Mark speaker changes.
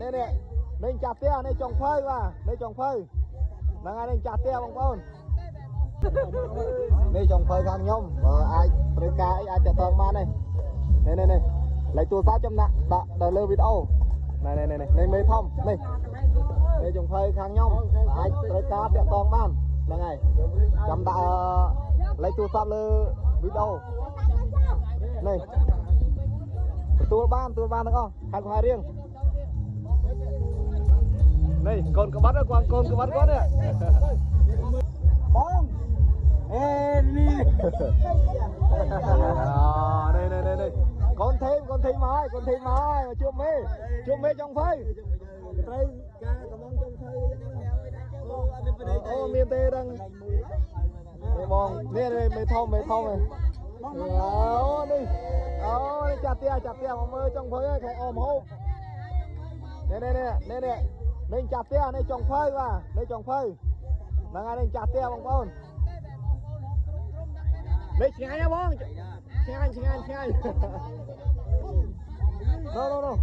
Speaker 1: នេះនេះនេះចាស់ផ្ទះនេះចុងភៅបាទនេះចុងភៅហ្នឹងហើយនេះចាស់ផ្ទះបងប្អូននេះចុងភៅខាងខ្ញុំបើអាចត្រូវការអីអាចតាក់ទងបានទេនេះនេះនេះលេខទូរស័ព្ទចំណាក់ដាក់ដល់លើវីដេអូនេះនេះនេះនេះមេធំនេះនេះចុងភៅខាងខ្ញុំអាចត្រូវការតាក់ទងបានហ្នឹងហើយចាំដាក់លេខទូរស័ព្ទលើវីដេអូនេះទទួលបានទទួលបានទាំងអស់ខេត្តស្វាយរៀងនេះកូនក្បាត់គាត់កូនក្បាត់គាត់នេះ
Speaker 2: បងអេនេះ
Speaker 1: នេះនេះនេះនេះកូនធីមកហើយកូនធីមកហើយមកជួបមេជួបមេចុងភៅ
Speaker 2: ត្រូវការកំងចុងភៅអញ្ចឹងណាអូអត់មានប្រ
Speaker 1: អូមានទេដឹងនេះបងនេះមេធំមេធំឯងអូនេះអូនេះចាត់ផ្ទះចាត់ផ្ទះមកមើលចុងភៅហើយខែអមហូបនេះនេះនេះនេះនេះចាត់ផ្ទះនេះចុងភៅបាទនេះចុងភៅហ្នឹងហើយនេះចាត់ផ្ទះបងប្អូននេះឆ្ងាញ់ហ៎បងឆ្ងាញ់ឆ្ងាញ់ឆ្ងាញ់ណូណូណូ។